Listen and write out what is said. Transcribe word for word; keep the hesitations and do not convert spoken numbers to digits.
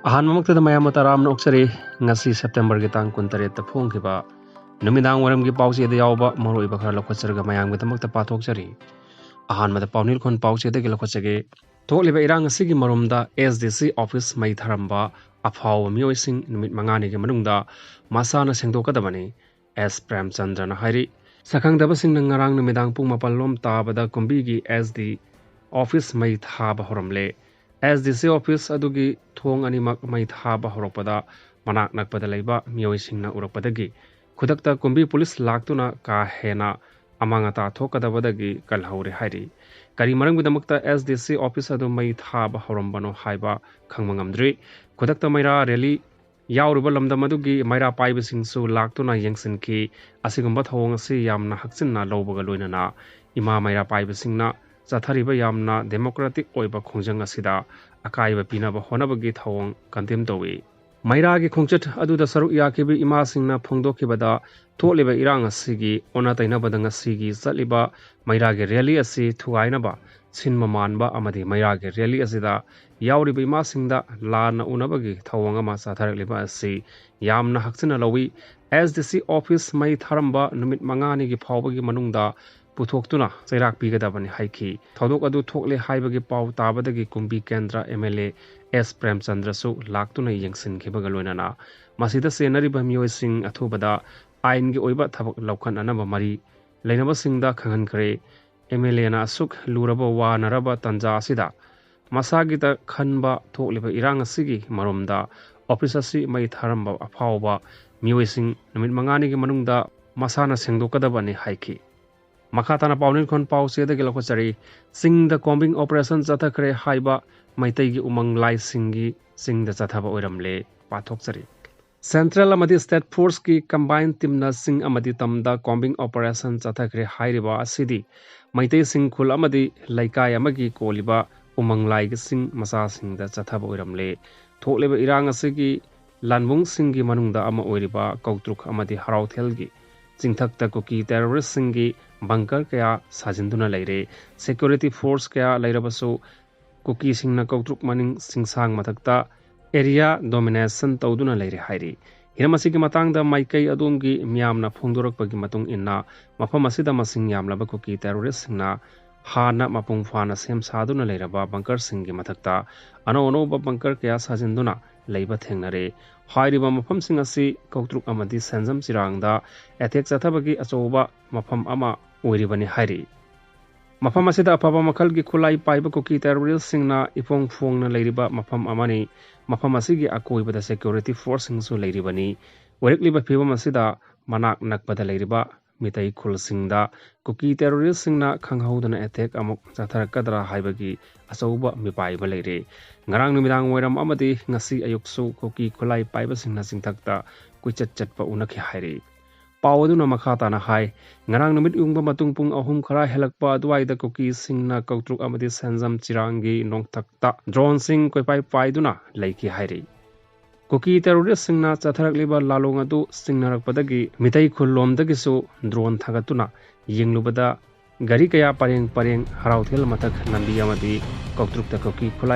ꯑꯍꯥꯟꯕꯃꯛꯇꯗ ꯃꯌꯥꯝ ꯇꯔꯥꯝꯅ ꯑꯣꯛꯆꯔꯤ꯫ ꯉꯁꯤ ꯁꯦꯞꯇꯦꯝꯕꯔꯒꯤ ꯇꯥꯡ ꯀꯨꯟꯇꯔꯦꯠꯇ ꯐꯣꯡꯈꯤꯕ ꯅꯨꯃꯤꯗꯥꯡ ꯋꯥꯏꯔꯝꯒꯤ ꯄꯥꯎꯆꯦꯗ ꯌꯥꯎꯕ ꯃꯔꯨꯑꯣꯏꯕ ꯈꯔ ꯂꯧꯈꯠꯆꯔꯒ ꯃꯌꯥꯝꯒꯤꯗꯃꯛꯇ ꯄꯥꯊꯣꯛꯆꯔꯤ꯫ ꯑꯍꯥꯟꯕꯗ ꯄꯥꯎꯅꯤꯜꯈꯣꯟ ꯄꯥꯎꯆꯦꯗꯒꯤ ꯂꯧꯈꯠꯆꯒꯦ꯫ ꯊꯣꯛꯂꯤꯕ ꯏꯔꯥꯡ ꯑꯁꯤꯒꯤ ꯃꯔꯨꯝꯗ ꯑꯦꯁ ꯗꯤ ꯁꯤ ꯑꯣꯐꯤꯁ ꯃꯩ ꯊꯥꯔꯝꯕ ꯑꯐꯥꯎꯕ ꯃꯤꯑꯣꯏꯁꯤꯡ ꯅꯨꯃꯤꯠ ꯃꯉꯥꯅꯤꯒꯤ ꯃꯅꯨꯡꯗ ꯃꯁꯥꯅ ꯁꯦꯡꯗꯣꯛꯀꯗꯕꯅꯤ꯫ ꯑꯦꯁ ꯄ꯭ꯔꯦꯝꯆꯟꯗ꯭ꯔꯅ ꯍꯥꯏꯔꯤ꯫ ꯁꯛꯈꯪꯗꯕꯁꯤꯡꯅ ꯉꯔꯥꯡ ꯅꯨꯃꯤꯗꯥꯡ ꯄꯨꯡ ꯃꯥꯄꯜ ꯂꯣꯝ ꯇꯥꯕꯗ ꯀꯨꯝꯕꯤꯒꯤ ꯑꯦꯁ ꯗꯤ ꯑꯣꯐꯤꯁ ꯃꯩ ꯊꯥꯕ ꯍꯧꯔꯝꯂꯦ꯫ ꯑꯦꯁ ꯗꯤ ꯁꯤ ꯑꯣꯐꯤꯁ ꯑꯗꯨꯒꯤ ꯊꯣꯡ ꯑꯅꯤꯃꯛ ꯃꯩ ꯊꯥꯕ ꯍꯧꯔꯛꯄꯗ ꯃꯅꯥꯛ ꯅꯛꯄꯗ ꯂꯩꯕ ꯃꯤꯑꯣꯏꯁꯤꯡꯅ ꯎꯔꯛꯄꯗꯒꯤ ꯈꯨꯗꯛꯇ ꯀꯨꯝꯕꯤ ꯄꯨꯂꯤꯁ ꯂꯥꯛꯇꯨꯅ ꯀꯥ ꯍꯦꯟꯅ ꯑꯃꯥꯡ ꯑꯇꯥ ꯊꯣꯛꯀꯗꯕꯗꯒꯤ ꯀꯜꯍꯧꯔꯦ ꯍꯥꯏꯔꯤ꯫ ꯀꯔꯤ ꯃꯔꯝꯒꯤꯗꯃꯛꯇ ꯑꯦꯁ ꯗꯤ ꯁꯤ ꯑꯣꯐꯤꯁ ꯑꯗꯨ ꯃꯩ ꯊꯥꯕ ꯍꯧꯔꯝꯕꯅꯣ ꯍꯥꯏꯕ ꯈꯪꯕ ꯉꯝꯗ꯭ꯔꯤ꯫ ꯈꯨꯗꯛꯇ ꯃꯩꯔꯥ ꯔꯦꯂꯤ ꯌꯥꯎꯔꯤꯕ ꯂꯝꯗꯝ ꯑꯗꯨꯒꯤ ꯃꯩꯔꯥ ꯄꯥꯏꯕꯁꯤꯡꯁꯨ ꯂꯥꯛꯇꯨꯅ ꯌꯦꯡꯁꯤꯟꯈꯤ꯫ ꯑꯁꯤꯒꯨꯝꯕ ꯊꯧꯑꯣꯡ ꯑꯁꯤ ꯌꯥꯝꯅ ꯍꯛꯆꯤꯟꯅ ꯂꯧꯕꯒ ꯂꯣꯏꯅꯅ ꯏꯃꯥ ꯃꯩꯔꯥ ꯄꯥꯏꯕꯁꯤꯡꯅ ꯆꯠꯊꯔꯤꯕ ꯌꯥꯝꯅ ꯗꯦꯃꯣꯀ꯭ꯔꯦꯇꯤꯛ ꯑꯣꯏꯕ ꯈꯣꯡꯖꯪ ꯑꯁꯤꯗ ꯑꯀꯥꯏꯕ ꯄꯤꯅꯕ ꯍꯣꯠꯅꯕꯒꯤ ꯊꯧꯑꯣꯡ ꯀꯟꯗꯦꯝ ꯇꯧꯏ꯫ ꯃꯩꯔꯥꯒꯤ ꯈꯣꯡꯆꯠ ꯑꯗꯨꯗ ꯁꯔꯨꯛ ꯌꯥꯈꯤꯕ ꯏꯃꯥꯁꯤꯡꯅ ꯐꯣꯡꯗꯣꯛꯈꯤꯕꯗ, ꯊꯣꯛꯂꯤꯕ ꯏꯔꯥꯡ ꯑꯁꯤꯒꯤ ꯑꯣꯟꯅ ꯇꯩꯅꯕꯗ ꯉꯁꯤꯒꯤ ꯆꯠꯂꯤꯕ ꯃꯩꯔꯥꯒꯤ ꯔꯦꯂꯤ ꯑꯁꯤ ꯊꯨꯒꯥꯏꯅꯕ ꯁꯤꯟꯕ ꯃꯥꯟꯕ ꯑꯃꯗꯤ ꯃꯩꯔꯥꯒꯤ ꯔꯦꯂꯤ ꯑꯁꯤꯗ ꯌꯥꯎꯔꯤꯕ ꯏꯃꯥꯁꯤꯡꯗ ꯂꯥꯟꯅ ꯎꯅꯕꯒꯤ ꯊꯧꯑꯣꯡ ꯑꯃ ꯆꯠꯊꯔꯛꯂꯤꯕ ꯑꯁꯤ ꯌꯥꯝꯅ ꯍꯛꯆꯤꯟꯅ ꯂꯧꯏ꯫ ꯑꯦꯁ ꯗꯤ ꯁꯤ ꯑꯣꯐꯤꯁ ꯃꯩ ꯊꯥꯔꯝꯕ ꯅꯨꯃꯤꯠ ꯃꯉꯥꯅꯤꯒꯤ ꯐꯥꯎꯕꯒꯤ ꯃꯅꯨꯡꯗ ꯄꯨꯊꯣꯛꯇꯨꯅ ꯆꯩꯔꯥꯛ ꯄꯤꯒꯗꯕꯅꯤ ꯍꯥꯏꯈꯤ꯫ ꯊꯧꯗꯣꯛ ꯑꯗꯨ ꯊꯣꯛꯂꯦ ꯍꯥꯏꯕꯒꯤ ꯄꯥꯎ ꯇꯥꯕꯗꯒꯤ ꯀꯨꯝꯕꯤ ꯀꯦꯟꯗ꯭ꯔ ꯑꯦꯝ ꯑꯦꯜ ꯑꯦ ꯑꯦꯁ ꯄ꯭ꯔꯦꯝꯆꯟꯗ꯭ꯔꯁꯨ ꯂꯥꯛꯇꯨꯅ ꯌꯦꯡꯁꯤꯟꯈꯤꯕꯒ ꯂꯣꯏꯅꯅ ꯃꯁꯤꯗ ꯆꯦꯟꯅꯔꯤꯕ ꯃꯤꯑꯣꯏꯁꯤꯡ ꯑꯊꯨꯕꯗ ꯑꯥꯏꯟꯒꯤ ꯑꯣꯏꯕ ꯊꯕꯛ ꯂꯧꯈꯠꯅꯅꯕ ꯃꯔꯤ ꯂꯩꯅꯕꯁꯤꯡꯗ ꯈꯪꯍꯟꯈ꯭ꯔꯦ꯫ ꯑꯦꯝ ꯑꯦꯜ ꯑꯦꯅ ꯑꯁꯨꯛ ꯂꯨꯔꯕ ꯋꯥꯅꯔꯕ ꯇꯥꯟꯖꯥ ꯑꯁꯤꯗ ꯃꯁꯥꯒꯤꯗ ꯈꯟꯕ ꯊꯣꯛꯂꯤꯕ ꯏꯔꯥꯡ ꯑꯁꯤꯒꯤ ꯃꯔꯨꯝꯗ ꯑꯣꯐꯤꯁ ꯑꯁꯤ ꯃꯩ ꯊꯥꯔꯝꯕ ꯑꯐꯥꯎꯕ ꯃꯤꯑꯣꯏꯁꯤꯡ ꯅꯨꯃꯤꯠ ꯃꯉꯥꯅꯤꯒꯤ ꯃꯅꯨꯡꯗ ꯃꯁꯥꯅ ꯁꯦꯡꯗꯣꯛꯀꯗꯕꯅꯤ ꯍꯥꯏꯈꯤ꯫ ꯃꯈꯥ ꯇꯥꯅ ꯄꯥꯎꯅꯤꯡꯈꯣꯜ ꯄꯥꯎꯆꯦꯗꯒꯤ ꯂꯧꯈꯠꯆꯔꯤ꯫ ꯆꯤꯡꯗ ꯀꯣꯝꯕꯤꯡ ꯑꯣꯄꯔꯦꯁꯟ ꯆꯠꯊꯈ꯭ꯔꯦ ꯍꯥꯏꯕ ꯃꯩꯇꯩꯒꯤ ꯎꯃꯪ ꯂꯥꯏꯁꯤꯡꯒꯤ ꯆꯤꯡꯗ ꯆꯠꯊꯕ ꯑꯣꯏꯔꯝꯂꯦ꯫ ꯄꯥꯊꯣꯛꯆꯔꯤ꯫ ꯁꯦꯟꯇ꯭ꯔꯦꯜ ꯑꯃꯗꯤ ꯁ꯭ꯇꯦꯠ ꯐꯣꯔꯁꯀꯤ ꯀꯝꯕꯥꯏꯟ ꯇꯤꯝꯅ ꯆꯤꯡ ꯑꯃꯗꯤ ꯇꯝꯗ ꯀꯣꯝꯕꯤꯡ ꯑꯣꯄꯔꯦꯁꯟ ꯆꯠꯊꯈ꯭ꯔꯦ ꯍꯥꯏꯔꯤꯕ ꯑꯁꯤꯗꯤ ꯃꯩꯇꯩꯁꯤꯡ ꯈꯨꯜ ꯑꯃꯗꯤ ꯂꯩꯀꯥꯏ ꯑꯃꯒꯤ ꯀꯣꯜꯂꯤꯕ ꯎꯃꯪ ꯂꯥꯏꯒꯤ ꯆꯤꯡ ꯃꯆꯥꯁꯤꯡꯗ ꯆꯠꯊꯕ ꯑꯣꯏꯔꯝꯂꯦ꯫ ꯊꯣꯛꯂꯤꯕ ꯏꯔꯥꯡ ꯑꯁꯤꯒꯤ ꯂꯥꯟꯕꯨꯡꯁꯤꯡꯒꯤ ꯃꯅꯨꯡꯗ ꯑꯃ ꯑꯣꯏꯔꯤꯕ ꯀꯧꯇ꯭ꯔꯨꯛ ꯑꯃꯗꯤ ꯍꯔꯥꯎꯊꯦꯜꯒꯤ ꯆꯤꯡꯊꯛꯇ ꯀꯨꯀꯤ ꯇꯦꯔꯣꯔꯤꯁꯁꯤꯡꯒꯤ ꯕꯪꯀꯔ ꯀꯌꯥ ꯁꯥꯖꯤꯟꯗꯨꯅ ꯂꯩꯔꯦ꯫ ꯁꯦꯀ꯭ꯌꯨꯔꯤꯇꯤ ꯐꯣꯔꯁ ꯀꯌꯥ ꯂꯩꯔꯕꯁꯨ ꯀꯨꯀꯤꯁꯤꯡꯅ ꯀꯧꯇ꯭ꯔꯨꯛ ꯃꯅꯤꯡ ꯆꯤꯡꯁꯥꯡ ꯃꯊꯛꯇ ꯑꯦꯔꯤꯌꯥ ꯗꯣꯃꯤꯅꯦꯁꯟ ꯇꯧꯗꯨꯅ ꯂꯩꯔꯦ ꯍꯥꯏꯔꯤ꯫ ꯍꯤꯔꯝ ꯑꯁꯤꯒꯤ ꯃꯇꯥꯡꯗ ꯃꯥꯏꯀꯩ ꯑꯗꯣꯝꯒꯤ ꯃꯤꯌꯥꯝꯅ ꯐꯣꯡꯗꯣꯔꯛꯄꯒꯤ ꯃꯇꯨꯡ ꯏꯟꯅ, ꯃꯐꯝ ꯑꯁꯤꯗ ꯃꯁꯤꯡ ꯌꯥꯝꯂꯕ ꯀꯨꯀꯤ ꯇꯦꯔꯣꯔꯤꯁꯁꯤꯡꯅ ꯍꯥꯟꯅ ꯃꯄꯨꯡ ꯐꯥꯅ ꯁꯦꯝ ꯁꯥꯗꯨꯅ ꯂꯩꯔꯕ ꯕꯪꯀꯔꯁꯤꯡꯒꯤ ꯃꯊꯛꯇ ꯑꯅꯧ ꯑꯅꯧꯕ ꯕꯪꯀꯔ ꯀꯌꯥ ꯁꯥꯖꯤꯟꯗꯨꯅ ꯂꯩꯕ ꯊꯦꯡꯅꯔꯦ꯫ ꯍꯥꯏꯔꯤꯕ ꯃꯐꯝꯁꯤꯡ ꯑꯁꯤ ꯀꯧꯇ꯭ꯔꯨꯛ ꯑꯃꯗꯤ ꯁꯦꯟꯖꯝ ꯆꯤꯔꯥꯡꯗ ꯑꯦꯇꯦꯛ ꯆꯠꯊꯕꯒꯤ ꯑꯆꯧꯕ ꯃꯐꯝ ꯑꯃ ꯑꯣꯏꯔꯤꯕꯅꯤ ꯍꯥꯏꯔꯤ꯫ ꯃꯐꯝ ꯑꯁꯤꯗ ꯑꯐꯕ ꯃꯈꯜꯒꯤ ꯈꯨꯠꯂꯥꯏ ꯄꯥꯏꯕ ꯀꯨꯀꯤ ꯇꯦꯔꯣꯔꯤꯁꯁꯤꯡꯅ ꯏꯐꯣꯡ ꯐꯣꯡꯅ ꯂꯩꯔꯤꯕ ꯃꯐꯝ ꯑꯃꯅꯤ꯫ ꯃꯐꯝ ꯑꯁꯤꯒꯤ ꯑꯀꯣꯏꯕꯗ ꯁꯦꯀ꯭ꯌꯨꯔꯤꯇꯤ ꯐꯣꯔꯁꯁꯤꯡꯁꯨ ꯂꯩꯔꯤꯕꯅꯤ꯫ ꯑꯣꯏꯔꯛꯂꯤꯕ ꯐꯤꯕꯝ ꯑꯁꯤꯗ ꯃꯅꯥꯛ ꯅꯛꯄꯗ ꯂꯩꯔꯤꯕ ꯃꯤꯇꯩ ꯈꯨꯜꯁꯤꯡꯗ ꯀꯨꯀꯤ ꯇꯦꯔꯣꯔꯤꯁꯁꯤꯡꯅ ꯈꯪꯍꯧꯗꯅ ꯑꯦꯇꯦꯛ ꯑꯃꯨꯛ ꯆꯠꯊꯔꯛꯀꯗ꯭ꯔꯥ ꯍꯥꯏꯕꯒꯤ ꯑꯆꯧꯕ ꯃꯤꯄꯥꯏꯕ ꯂꯩꯔꯦ꯫ ꯉꯔꯥꯡ ꯅꯨꯃꯤꯗꯥꯡ ꯋꯥꯏꯔꯝ ꯑꯃꯗꯤ ꯉꯁꯤ ꯑꯌꯨꯛꯁꯨ ꯀꯨꯀꯤ ꯈꯨꯠꯂꯥꯏ ꯄꯥꯏꯕꯁꯤꯡꯅ ꯆꯤꯡꯊꯛꯇ ꯀꯣꯏꯆꯠ ꯆꯠꯄ ꯎꯅꯈꯤ ꯍꯥꯏꯔꯤ꯫ ꯄꯥꯎ ꯑꯗꯨꯅ ꯃꯈꯥ ꯇꯥꯅ ꯍꯥꯏ, ꯉꯔꯥꯡ ꯅꯨꯃꯤꯠ ꯌꯨꯡꯕ ꯃꯇꯨꯡ ꯄꯨꯡ ꯑꯍꯨꯝ ꯈꯔ ꯍꯦꯜꯂꯛꯄ ꯑꯗꯨꯋꯥꯏꯗ ꯀꯨꯀꯤꯁꯤꯡꯅ ꯀꯧꯇ꯭ꯔꯨꯛ ꯑꯃꯗꯤ ꯁꯦꯟꯖꯝ ꯆꯤꯔꯥꯡꯒꯤ ꯅꯣꯡꯊꯛꯇ ꯗ꯭ꯔꯣꯟꯁꯤꯡ ꯀꯣꯏꯄꯥꯏ ꯄꯥꯏꯗꯨꯅ ꯂꯩꯈꯤ ꯍꯥꯏꯔꯤ꯫ ꯀꯨꯀꯤ ꯇꯦꯔꯣꯔꯤꯁꯁꯤꯡꯅ ꯆꯠꯊꯔꯛꯂꯤꯕ ꯂꯥꯂꯣꯡ ꯑꯗꯨ ꯆꯤꯡꯅꯔꯛꯄꯗꯒꯤ ꯃꯤꯇꯩ ꯈꯨꯜꯂꯣꯝꯗꯒꯤꯁꯨ ꯗ꯭ꯔꯣꯟ ꯊꯥꯒꯠꯇꯨꯅ ꯌꯦꯡꯂꯨꯕꯗ ꯒꯥꯔꯤ ꯀꯌꯥ ꯄꯔꯦꯡ ꯄꯔꯦꯡ ꯍꯔꯥꯎꯊꯦꯜ ꯃꯊꯛ ꯂꯝꯕꯤ ꯑꯃꯗꯤ ꯀꯧꯇ꯭ꯔꯨꯛꯇ ꯀꯨꯀꯤ ꯈꯨꯠꯂꯥꯏ